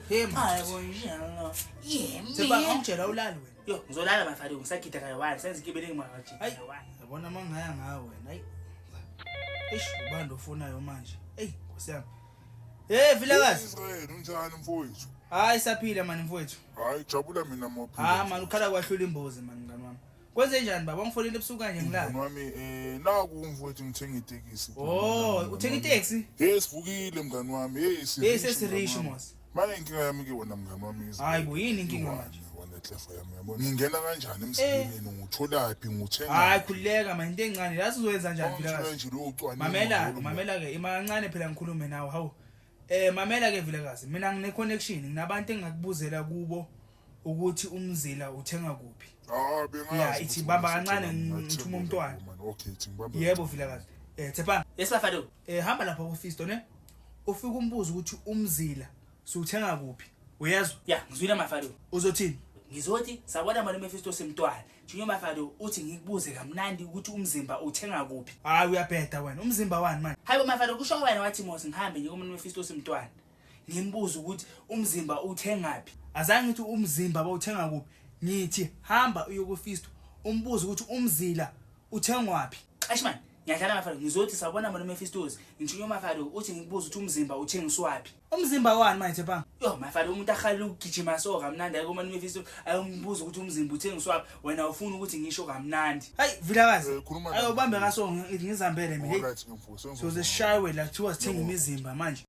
Hey man. Hayi bonjalo. Yeah. Seba ngangitshela ulali wena. Yo, ngizolala mafari ngisagida kayi one, senza ikibele ngimakaji. Hayi. Yabona mangaya ngawe wena. Hayi. Eish, ubani ofonayo manje? Ey, Nkosi yami. Hey Vilakazi. Israel unjani mfowethu? Hayi saphila mani mfowethu. Hayi jabula mina mophila. Ha mani ukhala kwahlula imbuzi mani mngani wami. Kwenze njani baba? Wangifonela ebusuku kanje ngilala. Mngani wami eh naku mfowethu ngithenga itekisi. Oh, uthenga iteksi? Hey sivukile mngani wami. Hey si. Hey sesirishi mos. Manje inkinga yami ke wena mngani wami Israel. Hayi bo yini inkinga manje? Wena clefa yami yabona. Ngingena kanjani emsebenzini ngutholaphi nguthenga. Hayi khululeka mani into encane. Yazi uzoyenza njani Vilakazi? Nje lo ucwaningo. Mamela, mamela ke ima kancane phela ngikhulume nawe hawu. Eh mamela ke Vilakazi, mina ngine connection, nginabantu engingakubuzela kubo ukuthi umzila uthenga kuphi. Ah bengazi. Ya, ithi bamba kancane ngithuma umntwana. Okay, ithi ngibambe. Yebo Vilakazi. Eh Tsepang, Yes mafari. eh hamba lapha ku Fisto ne. Ufike umbuzo ukuthi umzila siwuthenga kuphi. Uyezwa? Ya, ngizwile mafari. Uzothini? Ngizothi sabona mali Mephisto semntwana. Junior mafari uthi ngikubuze kamnandi ukuthi umzimba uthenga kuphi. Hayi uyabheda wena. Umzimba wani manje? Hayi bo mafari kusho wena wathi mos ngihambe nje kumuntu Mephisto semntwana. Ngimbuze ukuthi umzimba uthengaphi. Azange ngithi umzimba bawuthenga kuphi. Ngithi hamba uye ku Fisto umbuze ukuthi umzila uthengwaphi. Eish man, ngiyadlala mafari ngizothi sabona mali Mephisto. Ngithunywa mafari uthi ngikubuze ukuthi umzimba uthengiswaphi. Umzimba wani manje Tsepang? Yo mafari umuntu ahalela ukugijima so kamnandi ayiko mani Mephisto ayombuza ukuthi umzimba uthengiswaphi wena ufuna ukuthi ngisho kamnandi. Hayi Vilakazi. Eh, khuluma nami. Ayobambe kaso ngizambele mina. Alright ke mfowethu. Soze sishawe la kuthiwa sithenga imizimba manje.